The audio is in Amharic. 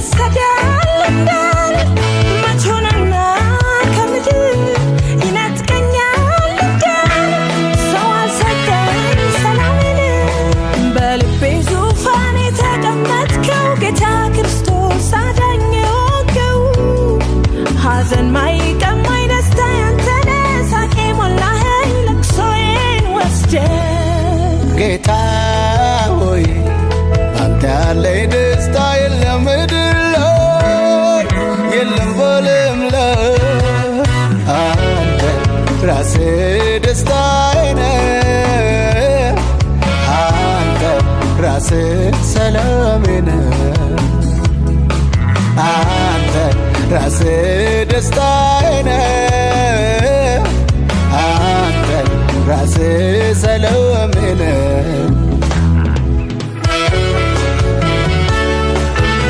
ይወሰዳል እንዳል መች ሆነና ከምድር ይነጥቀኛል እንዳል ሰው አልሰጠኝ ሰላምን። በልቤ ዙፋን የተቀመጥከው ጌታ ክርስቶስ አዳኝ የሆንከው፣ ሐዘን ማይቀማኝ ደስታ ያንተነ፣ ሳቄ ሞላኸኝ ለቅሶዬን ወስደህ። ጌታ ሆይ፣ ባንተ ያለኝ ደስታ የለም ምድር ላይ፣ የለም በዓለም ላይ። አንተ ራስህ ደስታዬ ነህ። አንተ ራስህ ሰላሜ ነህ። አንተ ራስህ ደስታዬ ነህ።